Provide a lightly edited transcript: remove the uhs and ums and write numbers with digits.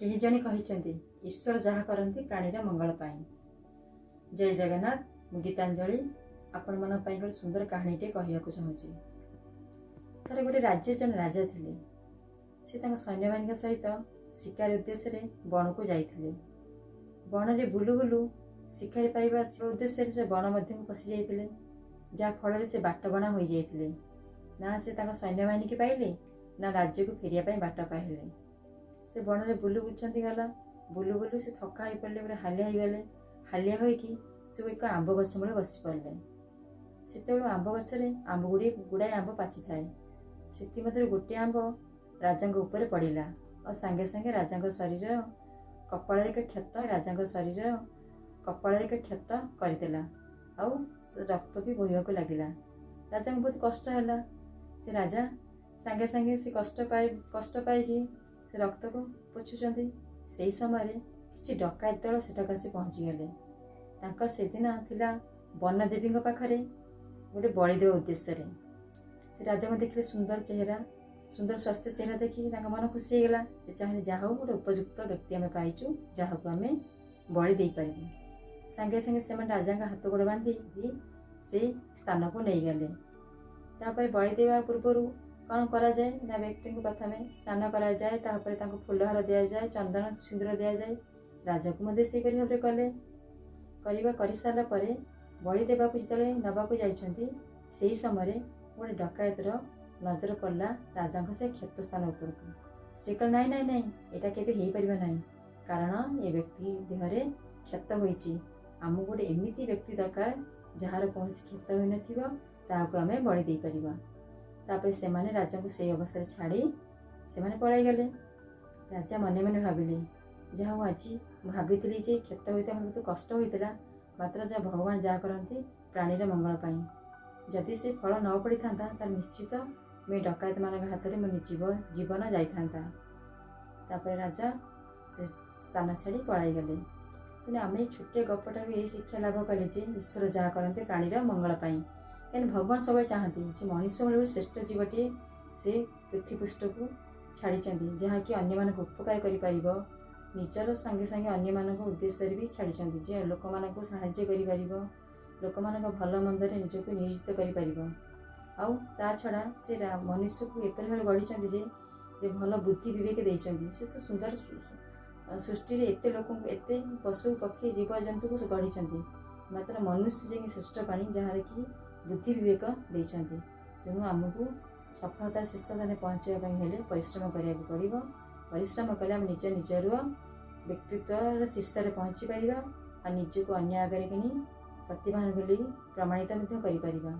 କେହି ଜଣେ କହିଛନ୍ତି, ଈଶ୍ୱର ଯାହା କରନ୍ତି ପ୍ରାଣୀର ମଙ୍ଗଳ ପାଇଁ। ଜୟ ଜଗନ୍ନାଥ। ମୁଁ ଗୀତାଞ୍ଜଳି ଆପଣମାନଙ୍କ ପାଇଁ ଗୋଟେ ସୁନ୍ଦର କାହାଣୀଟିଏ କହିବାକୁ ଚାହୁଁଛି। ଥରେ ଗୋଟେ ରାଜ୍ୟ ଜଣେ ରାଜା ଥିଲେ। ସେ ତାଙ୍କ ସୈନ୍ୟବାହିନୀଙ୍କ ସହିତ ଶିକାର ଉଦ୍ଦେଶ୍ୟରେ ବଣକୁ ଯାଇଥିଲେ। ବଣରେ ବୁଲୁ ବୁଲୁ ଶିକାରୀ ପାଇବା ଉଦ୍ଦେଶ୍ୟରେ ସେ ବଣ ମଧ୍ୟକୁ ପଶି ଯାଇଥିଲେ, ଯାହାଫଳରେ ସେ ବାଟବଣା ହୋଇଯାଇଥିଲେ। ନା ସେ ତାଙ୍କ ସୈନ୍ୟବାହିନୀକି ପାଇଲେ, ନା ରାଜ୍ୟକୁ ଫେରିବା ପାଇଁ ବାଟ ପାଇଲେ। ସେ ବଣରେ ବୁଲୁ ବୁଲୁଛନ୍ତି ଗଲା, ବୁଲୁ ବୁଲୁ ସେ ଥକା ହେଇପଡ଼ିଲେ, ପୁରା ହାଲିଆ ହେଇଗଲେ। ହାଲିଆ ହୋଇକି ସେ ଏକ ଆମ୍ବ ଗଛ ମୂଳେ ବସି ପଡ଼ିଲେ। ସେତେବେଳୁ ଆମ୍ବ ଗଛରେ ଆମ୍ବ ଗୁଡ଼ିଏ ଗୁଡ଼ାଏ ଆମ୍ବ ପାଚିଥାଏ। ସେଥିମଧ୍ୟରୁ ଗୋଟିଏ ଆମ୍ବ ରାଜାଙ୍କ ଉପରେ ପଡ଼ିଲା ଆଉ ସାଙ୍ଗେ ସାଙ୍ଗେ ରାଜାଙ୍କ ଶରୀର କପାଳରେ ଏକ କ୍ଷତ, ରାଜାଙ୍କ ଶରୀର କପାଳରେ ଏକ କ୍ଷତ କରିଦେଲା ଆଉ ରକ୍ତ ବି ବୋହିବାକୁ ଲାଗିଲା। ରାଜାଙ୍କୁ ବହୁତ କଷ୍ଟ ହେଲା। ସେ ରାଜା ସାଙ୍ଗେ ସାଙ୍ଗେ ସେ କଷ୍ଟ ପାଇକି ସେ ରକ୍ତକୁ ପୋଛୁଛନ୍ତି। ସେହି ସମୟରେ କିଛି ଡକାୟତ ଦଳ ସେଠାକୁ ଆସି ପହଞ୍ଚିଗଲେ। ତାଙ୍କର ସେଦିନ ଥିଲା ବନଦେବୀଙ୍କ ପାଖରେ ଗୋଟେ ବଳି ଦେବା ଉଦ୍ଦେଶ୍ୟରେ। ସେ ରାଜାଙ୍କୁ ଦେଖିଲେ, ସୁନ୍ଦର ଚେହେରା, ସୁନ୍ଦର ସ୍ୱାସ୍ଥ୍ୟ ଚେହେରା ଦେଖି ତାଙ୍କ ମନ ଖୁସି ହେଇଗଲା। ସେ ଚାହିଁଲେ, ଯାହା ହଉ, ଗୋଟେ ଉପଯୁକ୍ତ ବ୍ୟକ୍ତି ଆମେ ପାଇଛୁ, ଯାହାକୁ ଆମେ ବଳି ଦେଇପାରିବୁ। ସାଙ୍ଗେ ସାଙ୍ଗେ ସେମାନେ ରାଜାଙ୍କ ହାତ ଗୋଡ଼ ବାନ୍ଧି ସେଇ ସ୍ଥାନକୁ ନେଇଗଲେ। ତାପରେ ବଳି ଦେବା ପୂର୍ବରୁ କ'ଣ କରାଯାଏ ନା, ବ୍ୟକ୍ତିଙ୍କୁ ପ୍ରଥମେ ସ୍ନାନ କରାଯାଏ, ତାପରେ ତାଙ୍କୁ ଫୁଲହାର ଦିଆଯାଏ, ଚନ୍ଦନ ସିନ୍ଦୁର ଦିଆଯାଏ। ରାଜାକୁ ମଧ୍ୟ ସେହିପରି ଭାବରେ କଲେ। କରିସାରିଲା ପରେ ବଳି ଦେବାକୁ ଯେତେବେଳେ ନେବାକୁ ଯାଇଛନ୍ତି, ସେହି ସମୟରେ ଗୋଟେ ଡକାୟତର ନଜର ପଡ଼ିଲା ରାଜାଙ୍କ ସେ କ୍ଷତ ସ୍ଥାନ ଉପରକୁ। ସେ କହିଲେ, "ନାଇଁ ନାଇଁ ନାଇଁ, ଏଇଟା କେବେ ହେଇପାରିବ ନାହିଁ। କାରଣ ଏ ବ୍ୟକ୍ତି ଦେହରେ କ୍ଷତ ହୋଇଛି। ଆମକୁ ଗୋଟେ ଏମିତି ବ୍ୟକ୍ତି ଦରକାର, ଯାହାର କୌଣସି କ୍ଷତ ହୋଇନଥିବ, ତାହାକୁ ଆମେ ବଳି ଦେଇପାରିବା।" ତାପରେ ସେମାନେ ରାଜାଙ୍କୁ ସେଇ ଅବସ୍ଥାରେ ଛାଡ଼ି ସେମାନେ ପଳାଇଗଲେ। ରାଜା ମନେ ମନେ ଭାବିଲେ, ଯାହା ହଉ, ଆଜି ମୁଁ ଭାବିଥିଲି ଯେ କ୍ଷତ ହୋଇଥିଲା, ମୋତେ ବହୁତ କଷ୍ଟ ହୋଇଥିଲା, ମାତ୍ର ଯାହା ଭଗବାନ ଯାହା କରନ୍ତି ପ୍ରାଣୀର ମଙ୍ଗଳ ପାଇଁ। ଯଦି ସେ ଫଳ ନ ପଡ଼ିଥାନ୍ତା, ତାହେଲେ ନିଶ୍ଚିତ ମୁଁ ଏ ଡକାୟତମାନଙ୍କ ହାତରେ ମୋ ଜୀବନ ଯାଇଥାନ୍ତା। ତାପରେ ରାଜା ସେ ସ୍ଥାନ ଛାଡ଼ି ପଳାଇଗଲେ। ତେଣୁ ଆମେ ଏଇ ଛୋଟିଆ ଗପଟାରୁ ଏଇ ଶିକ୍ଷା ଲାଭ କଲେ ଯେ ଈଶ୍ୱର ଯାହା କରନ୍ତି ପ୍ରାଣୀର ମଙ୍ଗଳ ପାଇଁ। କାହିଁକି ଭଗବାନ ସବୁବେଳେ ଚାହାନ୍ତି ଯେ ମଣିଷ ଭଳି ଗୋଟେ ଶ୍ରେଷ୍ଠ ଜୀବଟିଏ ସେ ପୃଥିବୀପୃଷ୍ଠକୁ ଛାଡ଼ିଛନ୍ତି, ଯାହାକି ଅନ୍ୟମାନଙ୍କୁ ଉପକାର କରିପାରିବ। ନିଜର ସଙ୍ଗେ ସଙ୍ଗେ ଅନ୍ୟମାନଙ୍କ ଉଦ୍ଦେଶ୍ୟରେ ବି ଛାଡ଼ିଛନ୍ତି ଯେ ଲୋକମାନଙ୍କୁ ସାହାଯ୍ୟ କରିପାରିବ, ଲୋକମାନଙ୍କ ଭଲ ମନ୍ଦରେ ନିଜକୁ ନିୟୋଜିତ କରିପାରିବ। ଆଉ ତା ଛଡ଼ା ସେ ମନୁଷ୍ୟକୁ ଏପରି ଭାବେ ଗଢ଼ିଛନ୍ତି ଯେ ଭଲ ବୁଦ୍ଧି ବିବେକ ଦେଇଛନ୍ତି। ସେ ତ ସୁନ୍ଦର ସୃଷ୍ଟିରେ ଏତେ ଲୋକଙ୍କୁ, ଏତେ ପଶୁ ପକ୍ଷୀ ଜୀବଜନ୍ତୁକୁ ସେ ଗଢ଼ିଛନ୍ତି, ମାତ୍ର ମନୁଷ୍ୟ ଯାଇକି ଶ୍ରେଷ୍ଠ ପ୍ରାଣୀ, ଯାହାର କି ବୁଦ୍ଧି ବିବେକ ଦେଇଛନ୍ତି। ତେଣୁ ଆମକୁ ସଫଳତାର ଶୀର୍ଷ ସ୍ଥାନରେ ପହଞ୍ଚିବା ପାଇଁ ହେଲେ ପରିଶ୍ରମ କରିବାକୁ ପଡ଼ିବ। ପରିଶ୍ରମ କଲେ ଆମେ ନିଜ ନିଜର ବ୍ୟକ୍ତିତ୍ୱର ଶୀର୍ଷରେ ପହଞ୍ଚି ପାରିବା ଆଉ ନିଜକୁ ଅନ୍ୟ ଆଗରେ କିଣି ପ୍ରତିଭାବାନ ବୋଲି ପ୍ରମାଣିତ ମଧ୍ୟ କରିପାରିବା।